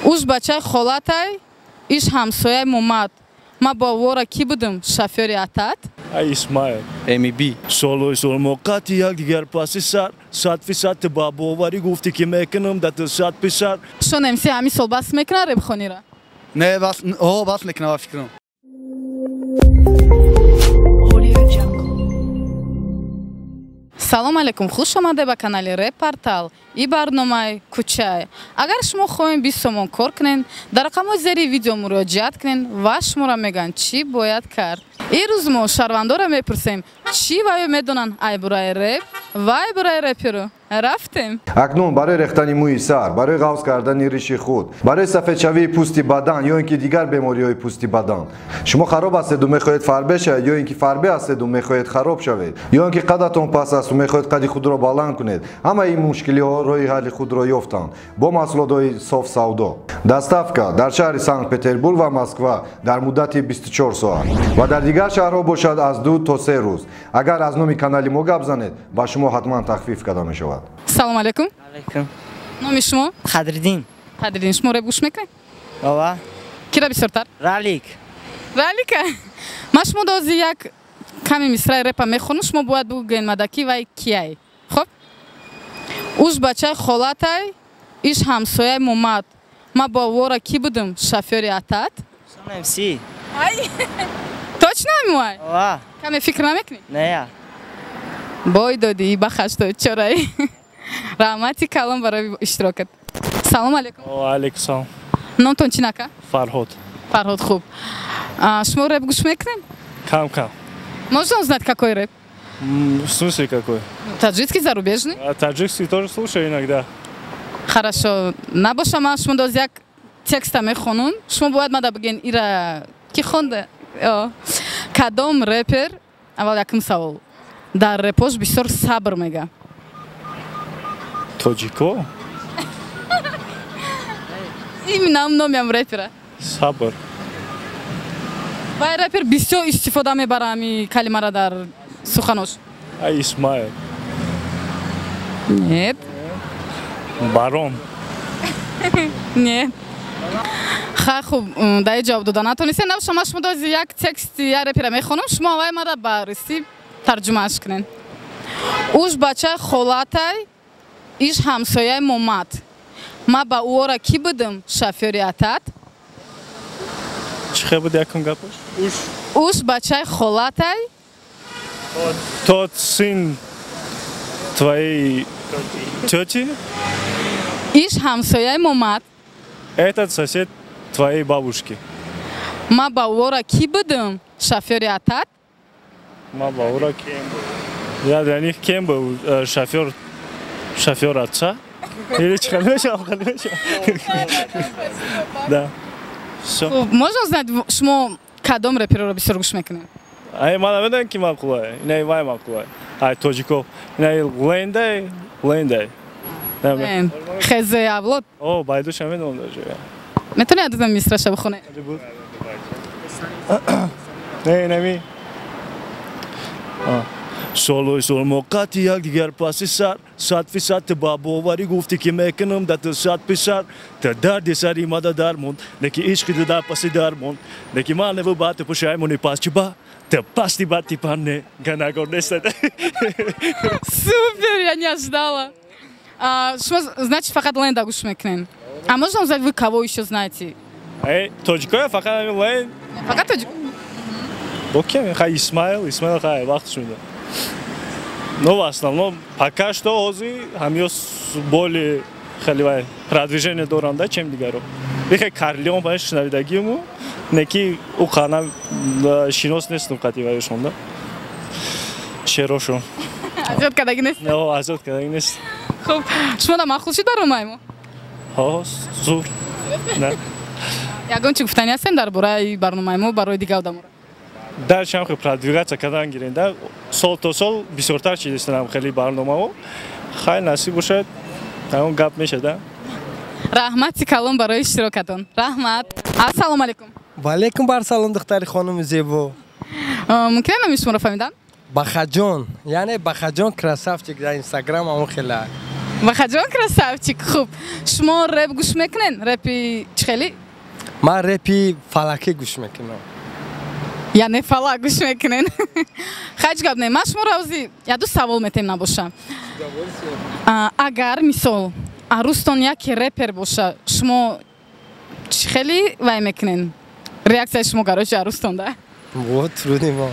Уш бачаи холатай, иш ҳамсояи Мумад. Ма бо вора кӣ будум, шофёри атат? Ай Исмаил. MEB. Солҳои сол мо қатъи якдигар паси сар, 100% ту ба боварӣ гуфтӣ, ки мекунам да ту 100 писар. Шон МС ҳамин сол бас мекунад репхонира? Не, бас, о, бас мекунам, ба фикрам. Салом алейкум, хуш омадед ба канали Реп Портал и барномаи Кӯчай. Агар шумо хоҳем 20 сомон кор кунед, дар рақамҳои зери видео муроҷиат кунед ва шуморо мегӯянд, чӣ бояд кард. Ирӯз мо шаҳрвандоро мепурсем, чӣ ва ё медонанд айбураи реп ва айбураи реперо. Рафтем. Акнун барои рехтани мӯи сар, барои ғафз кардани риши худ, барои сафедшавии пӯсти бадан ё ин ки дигар бемориҳои пӯсти бадан. Шумо хароб ҳастеду мехоҳед фарбе шавед, ё ин ки фарбе ҳастеду мехоҳед хароб шавед, ё ин ки қадатон паст асту мехоҳед қади худро баланд кунед. Ҳамаи ин мушкилиҳо роҳи ҳалли худро ёфтанд бо маҳсулотҳои соф савдо. Доставка дар шаҳри Санкт-Петербург ва Москва дар муддати 24 соат ва дар дигар шаҳрҳо бошад аз 2 то 3 рӯз. Агар аз номи канали мо гап занед, ба шумо ҳатман тахфиф карда мешавад. Салом алейкум. Алейкум. Номи шумо? Қадриддин. Қадриддин, шумо реп гӯш мекунед? Ова. Кира бисёртар? Ралик. Ралика? Ман шумо дози як ками мисраи репа мехонам, шумо бояд бигӯед мадаки вай кияй. Хоб? Уш бачаи холатай, иш ҳамсояи Мумад. Ма бо вора кӣ будум, шофёри атат? Шон МС. Ай! Точно муай? Ова. Каме фикр намекунӣ? Не. Бой додӣ, бахаш дод, чорай. Раҳмати калон барои иштирокат. Салом алейкум. Ва алейкум салом. Номтон чӣ нака? Фарҳод. Фарҳод, хуб. Шумо реп гӯш мекунед? Кам кам. Можно узнать, какой рэп? В смысле какой? Таджикский, зарубежный? А, таджикский тоже слушаю иногда. Хорошо. Набоша ман шумо доз як текста мехонум. Шумо бояд мада бигӯен ира ки хонда? Кадом репер, аввал якум савол, дар репош бисёр сабр мега? Тоҷико? Именно номиам репера. Сабр. Вай репер бисёр истифода мебара ами калимара дар суханош. Ай Исмаил. Нет. Барон. Нет. Хай, хуб, дар ин ҷавоб дода натонистем. Набошам, ман шумо дози як тексти як репера мехонам, шумо аввал мара ба русӣ тарҷумааш кунед. Уш бачаи холатай, иш ҳамсояи Мумад. Ма ба ӯора кӣ будум, шофёри атат? Чӣ хел буд якум гапаш? Уш. Уш бачаи холатай. Тот сын твоей тети? Иш ҳамсояи Мумад. Этот сосед твоей бабушки. Ма ба ӯора кӣ будум, шофёри атат? Ма ба ӯра кем был? Я для них кем был? Шофер, шофер отца? Или чӣ хел мешавам, хел мешавам? Да. Всё. Хуб, можно узнать, шумо кадом реперро бисёр гӯш мекунед? Ай, ман намедонам, ки маъқулай. Инаи вай маъқулай. Ай, тоҷико. Инаи Лендай, Лендай. Ленд. Хезе авлод? О, байдуша медонам даже. Метавонед ададам мисраша бихонед? Не, нами. Солҳои сол мо қатъи якдигар паси сар, 100% ту ба боварӣ гуфтӣ, ки мекунам да ту 100 писар. Ту дарди сари мада дармонд, не ки ишқи ту дар паси дармонд, не ки ман неву ба ту пушаймонӣ. Пас чӣ ба ту пасти ба типан не ганагор нестад. Супер, я не ожидала. Шумо, значит, фақат Ленда гӯш мекунед? А можно узнать, вы кого еще знаете? Тоҷикоя фақат ҳамин Ленд. Фақат тоҷик? Окей, хай Исмаил, Исмаил хай вақт шуда. Но в основном пока что ҳозир ҳамиё более хеле вай продвижение доранд, да, чем дигаро. Бихе Карлион ба шунавидагиму, не ки ӯ қана шинос нестум қати вайшон, да. Шерошон. Азёд кардаги нест? Не, азёд кардаги нест. Хуб, шумо да маъқул шуд барномаи мо? Ҳо, зур. Не. Ягон чӣ гуфтанӣ ҳастем дар бораи барномаи мо барои дигар одаморо? Дар чам хел продвигаться кардан гирем, да, сол то сол бисёртар чизистанам хеле барномао. Хай, насиб бошад, ҳамон гап мешад, да. Раҳмати калон барои иштирокатон. Раҳмат. Ассалому алайкум. Ва алайкум барсалом, духтари хонуми зебо. Мумкин номи шуморо фаҳмидан? Бахаҷон, яъне Бахаҷон красавчик дар Инстаграм ҳамон хела. Бахаҷон красавчик. Хуб, шумо реп гӯш мекунед? Репи чӣ хеле? Ман репи фалакӣ гӯш мекунам. Яъне фалак гӯш мекунед. Ҳеҷ гап не. Ман шуморо ози яду савол метем набоша. Агар мисол арӯстон яке репер боша, шумо чӣ хеле вай мекунед? Реаксияи шумо короче арӯстон да? Вот трудный мо.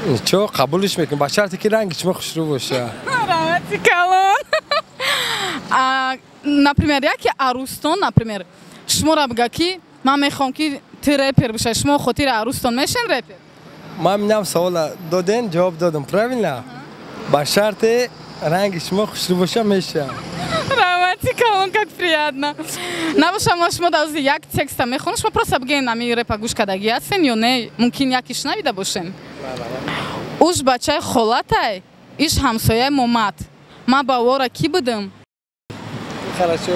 Ничего, қабулш мекунем. Ба шарте ки ранги шумо хушрӯ боша. Раҳмати калон. Например, яке арӯстон, например, шуморо бига, ки ман мехоҳам, ки ту репер бошай, шумо хотири арӯстон мешен репер? Ман минам савола доден, ҷавоб додам, правильно? Ба шарте ранги шумо хушрӯ боша, мешавам. Раҳмати калон, как приятно. Набоша, мо шумо дар як текста мехонам, шумо просто бигӯед, ами репа гӯш кардагӣ ҳастен ё не, мумкин яке шунавида бошем. Уш бачаи холатай, иш ҳамсояи момад. Ман ба вора кӣ будам? Хорошо.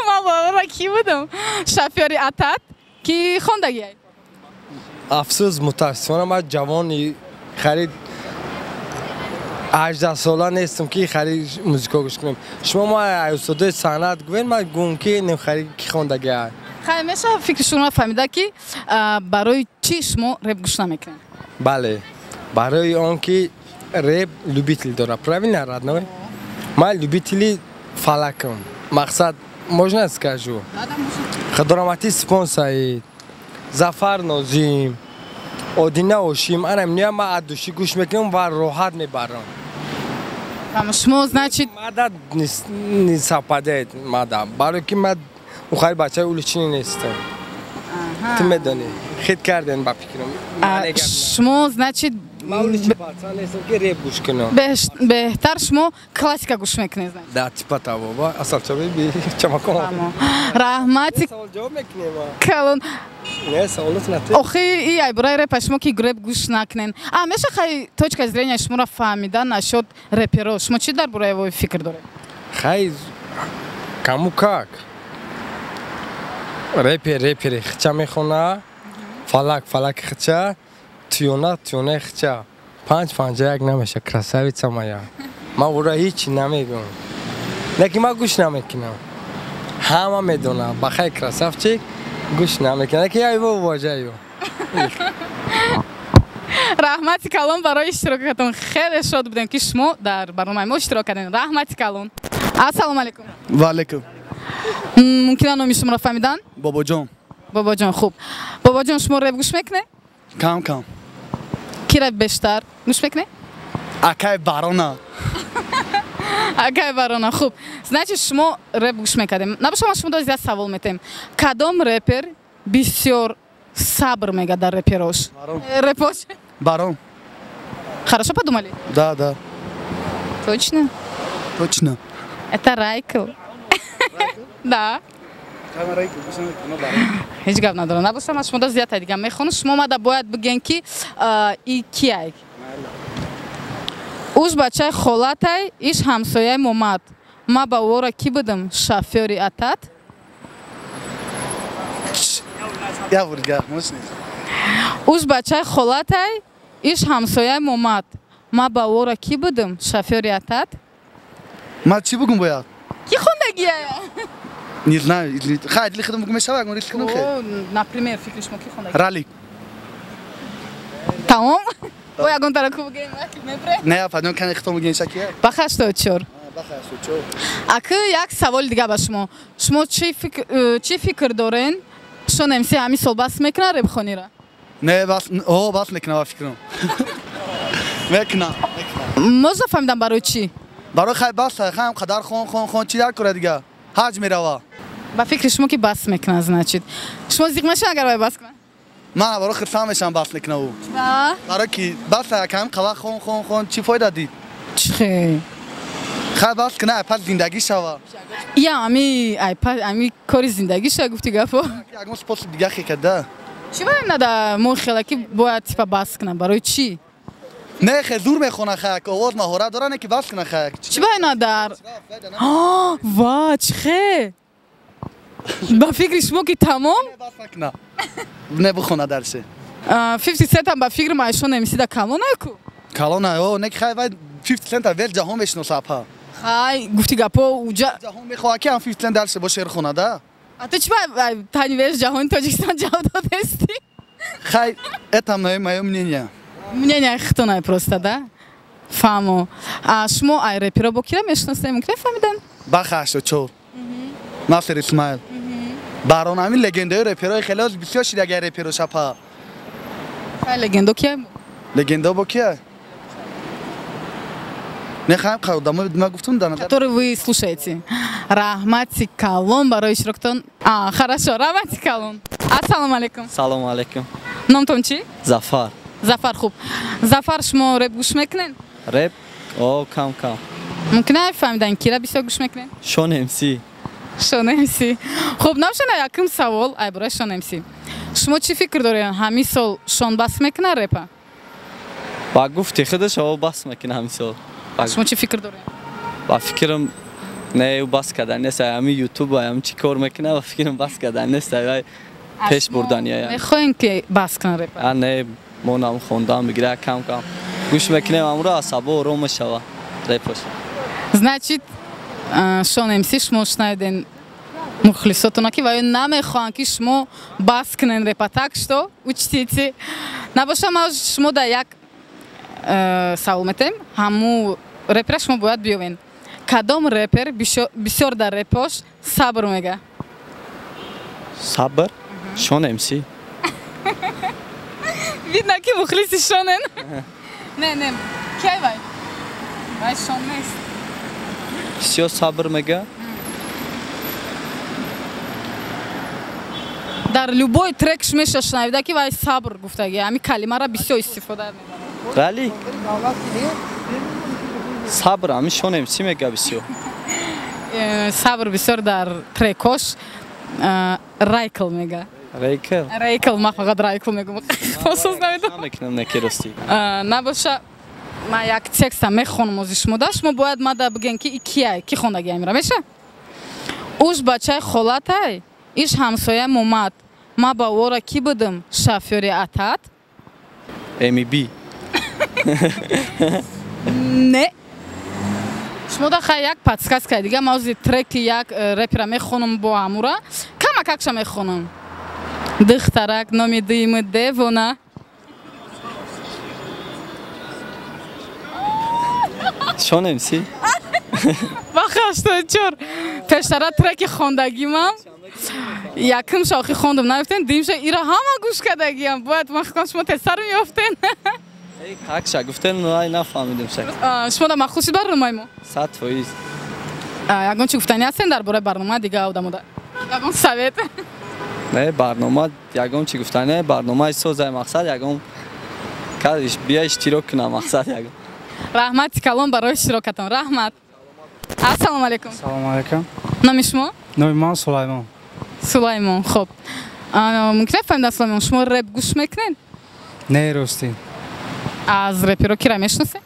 Ман ба вора кӣ будам? Шофёри атат ки хондагиай? Афсӯс, мутаассифона, ман ҷавони харид 18 сола нестам, ки хари музыка гӯш кунем. Шумо ма устодои санъат гӯед, ман гӯм, ки хари ки хондагиай. Хай, меша фикри шуморо фаҳмида, ки барои чӣ шумо реп гӯш намекунед? Бале, барои он ки реп любитель дорад, правильно, родной? Ман любители фалакам. Мақсад, можно скажу? Худорамати Спонсаид, Зафар Нозим, Одина Ошим, ана миноя ман аз душӣ гӯш мекунам ва роҳат мебарам. Шумо, значит, мада не совпадает, мада, барои ки ман ухари бачаи уличный нестам. Ту медонӣ, хит карден, ба фикрам. Шумо, значит, ман уличный пацан нестам, ки реп гӯш кунам. Беҳтар шумо классика гӯш мекунед? Да, типа того. Асалча беби чамакон. Раҳмати савол ҷавоб мекунем. Калон. Не, саволот на. Охи, и ай барои репа шумо ки реп гӯш накунен. А меша, хай, точка зрения шуморо фаҳмида насчёт реперо. Шумо чӣ дар бораи вой фикр доред? Хай, кому как. Репер репери хича мехона, фалак фалаки хича, тиёна тиёнаи хича. Панҷ панҷа як намеша, красавица моя. Ман ӯро ҳеҷ намегӯм. Лекин ман гӯш намекунам. Ҳама медонам, бахай красавчик гӯш намекунам. Лекин я его уважаю. Раҳмати калон барои иштирокатон. Хеле шод будем, ки шумо дар барномаи мо иштирок кардем. Раҳмати калон. Ассалому алайкум. Ва алайкум. Мумкина номи шуморо фаҳмидан? Бобоҷон. Бобоҷон, хуб. Бобоҷон, шумо реп гӯш мекунед? Кам кам. Ки реп бештар гӯш мекунед? Акай Барона. Акай Барона, хуб. Значит, шумо реп гӯш мекардем. Набоша, ман шумо зиёд савол метем. Кадом репер бисёр сабр мега дар реперош? Репош? Барон. Хорошо подумали? Да. Точно? Точно. Это Райкл. Да. Ҳеҷ гап надорам. Набоша, ман шумо зиёд дигам мехонам. Шумо мада бояд бигӯен, ки и кияй. Уш бачаи холатай, иш ҳамсояи момад. Ма ба вора кӣ будам? Шофёри атат? Я бурга, можно? Уш бачаи холатай, иш ҳамсояи момад. Ма ба вора кӣ будам? Шофёри атат? Ма чӣ бугум бояд? Ки хондагия? Не знаю. Хай, дили худам бугум мешава, агар риск кунам хе. Например, фикри шумо ки хондагия? Ралик. Тамом? О, ягон тараку бугем, мепре? Не, падон кани хитом бугем шакия. Ба 84. Ба 84. Аки як саволи дига ба шумо. Шумо чӣ фикр дорен? Шон МС ҳамин сол бас мекунад репхонира? Не, бас, о, бас мекунад, ба фикрам. Мекунад. Можно фаҳмидам барои чӣ? Барои хай бас, хай ҳам қадар хон хон хон, чӣ дар кора дига? Ҳаҷ мерава. Ба фикри шумо ки бас мекунад, значит. Шумо зиқ мешавед, агар вай бас кунад? Ман барои хирсам мешавам, бас мекунад ӯ. Ба? Барои ки бас якам қала хон хон хон, чӣ фоида дид? Чӣ? Хай бас кунад, айпад зиндагӣ шава. Я ами айпад ами кори зиндагӣ шава, гуфти гапо. Ягон способ дига хе када. Чӣ барои нада мо хела ки бояд типа бас кунад, барои чӣ? Не, хе зур мехона, хай, овоз маҳорат дора, не ки бас кунад, хай. Чӣ барои надар? Ва, чӣ хе? Ба фикри шумо ки тамом? Бас накунад. Не, бихона дарсе. 50 Cent ам ба фикри ма Айшон МС да калонай ку? Калонай, о, не ки хай вай 50 Cent вел ҷаҳон мешиноса, апа. Хай, гуфти гапо уҷа. Ҷаҳон мехоҳад ки ҳам 50 Cent дальше бо шеър хонад, да? А ту чӣ ба тани веш ҷаҳони Тоҷикистон ҷавоб додести? Хай, это моё мнение. Мнение хитонай просто, да? Фаҳмо. А шумо ай реперо бо кира мешиносед? Мумкин фаҳмидан? Баха 84. Насир Исмаил. Барон ҳамин легендаи реперои хеле бисёр шид агар реперо шапа. Хай легендо кия? Легендо бо кия? Не хаем қадам ма гуфтум да. Который вы слушаете. Раҳмати калон барои иштироктон. А, хорошо, раҳмати калон. Ассалому алайкум. Салому алайкум. Номтон чӣ? Зафар. Зафар, хуб. Зафар, шумо реп гӯш мекунед? Реп? О, кам кам. Мумкин ай фаҳмидан кира бисёр гӯш мекунед? Шон МС. Шон МС. Хуб, навшана якум савол ай барои Шон МС. Шумо чӣ фикр доред? Ҳамин сол Шон бас мекунад репа? Ба гуфти худаш о бас мекунад ҳамин сол. Шумо чӣ фикр доред? Ба фикрам не, ӯ бас кардан нест. Ҳамин ютуб ҳам чӣ кор мекунад, ба фикрам бас кардан нест. Ай пеш бурдания. Мехоҳем ки бас кунад репа? А не, мо нам хондан бигира кам кам. Гӯш мекунем амро асабо ором мешава репош. Значит, Шон МС шумо шунавиден мухлисотона ки ваё намехоҳанд ки шумо бас кунен репа, так что учтите. Набоша ма шумо да як савол метем, ҳаму репера шумо бояд биёвен. Кадом репер бисёр дар репош сабр мега? Сабр? Шон МС. Видно ки мухлиси Шонен. Не, не, кай вай? Вай Шон нест. Бисёр сабр мега? Дар любой трек меша шунавида ки вай сабр гуфтаги, ҳамин калимаро бисёр истифода мебарад. Рали? Сабр ҳамин Шон МС мега бисёр. Сабр бисёр дар трекош Райкл мега. Райкл? Райкл, ман фақат Райкл мегум. Посуз намедонам. Намекунам неки рости. Набоша, ман як текста мехонам ози шумо да, шумо бояд мада бигӯен ки кияй, ки хондаги амира меша? Уш бачаи холатай, иш ҳамсоя момад. Ма ба ора ки будам? Шофёри атат? МБ. Не. Шумо да хай як подсказка дига, ман ози треки як репера мехонам бо амура. Камакакша мехонам. Духтарак номи дуюми девона. Шон МС. Баха 84. Пештара треки хондагимам. Якум шохи хондам, наёфтен, дуюмша ира ҳама гӯш кардагиам. Бояд ман худам шумо тезтар меёфтен. Какша гуфтен, ай нафаҳмидем шак. Шумо да махсус шуд барномаи мо? 100%. Ягон чӣ гуфтанӣ ҳастен дар бораи барнома дига одамода? Ягон совет? Не, барнома ягон чӣ гуфтанӣ, барномаи созай мақсад ягон кадиш бия иштирок кунам мақсад ягон. Раҳмати калон барои иштирокатон. Раҳмат. Ассалому алайкум. Салому алайкум. Номи шумо? Номи ман Сулаймон. Сулаймон, хуб. Мумкин аст фаҳмидан Сулаймон, шумо реп гӯш мекунед? Не, рости. Аз реперо кира мешиносед?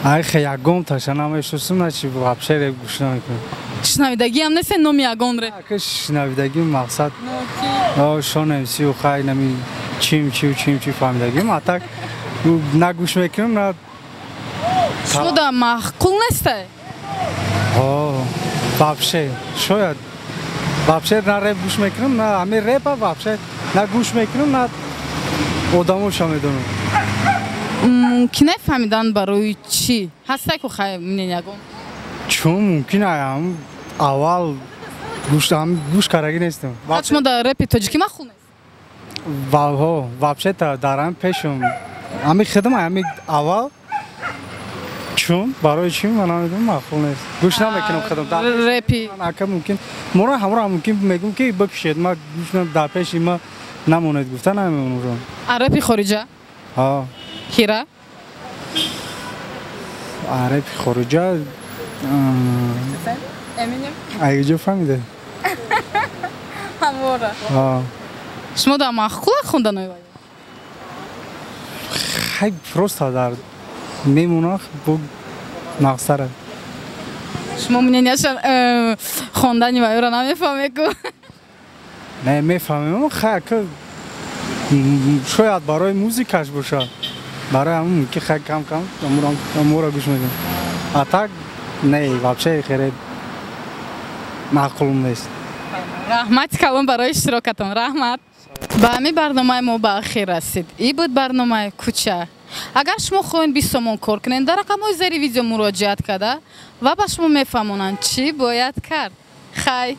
Ай хе ягон таша намешиносам, на чи вообще реп гӯш намекунам. Шунавидагиам нест номи ягон реп? Ака шунавидагим мақсад. О, Шон МС хай нами чим чим чим чи фаҳмидагим, а так на гӯш мекунам, на Шумо да маъқул несте? О, вообще, шояд вообще на реп гӯш мекунам, на ҳамин репа вообще на гӯш мекунам, на одамоша медонам. Мумкин аст фаҳмидан барои чӣ? Ҳастай ку хай мнение ягон? Чун мумкин ам аввал гӯш кардаги нестам. Шумо дар репи тоҷикӣ маъқул нест? Валҳо, вообще дар ҳам пешам. Ҳамин хидм ҳамин аввал чун барои чӣ ман намедонам маъқул нест. Гӯш намекунам хидм. Репи ака мумкин моро ҳамро мумкин мегӯм ки бикушед, ма гӯш дар пеши ма намонед гуфта намемонам. А репи хориҷа? Ҳа. Кира? А репи хориҷа Эминем? Айҷо фаҳмиде? Ҳамора. Ҳа. Шумо дар маъқула хонданои вай? Хай просто дар мемонах бо нақсара. Шумо мненияша хондани вайро намефаҳмед ку? Не, мефаҳмем, хай ака шояд барои музикаш бошад. Барои ҳамун мумкин хай кам кам амуро гӯш мекунам. А так не, вообще хеле маъқулум нест. Раҳмати калон барои иштирокатон, раҳмат. Ба ҳамин барномаи мо ба ахир расид. И буд барномаи «Кӯча». Агар шумо хоҳед 20 сомон кор кунед, дар рақамҳои зери видео муроҷиат карда ва ба шумо мефаҳмонанд, чӣ бояд кард. Хай.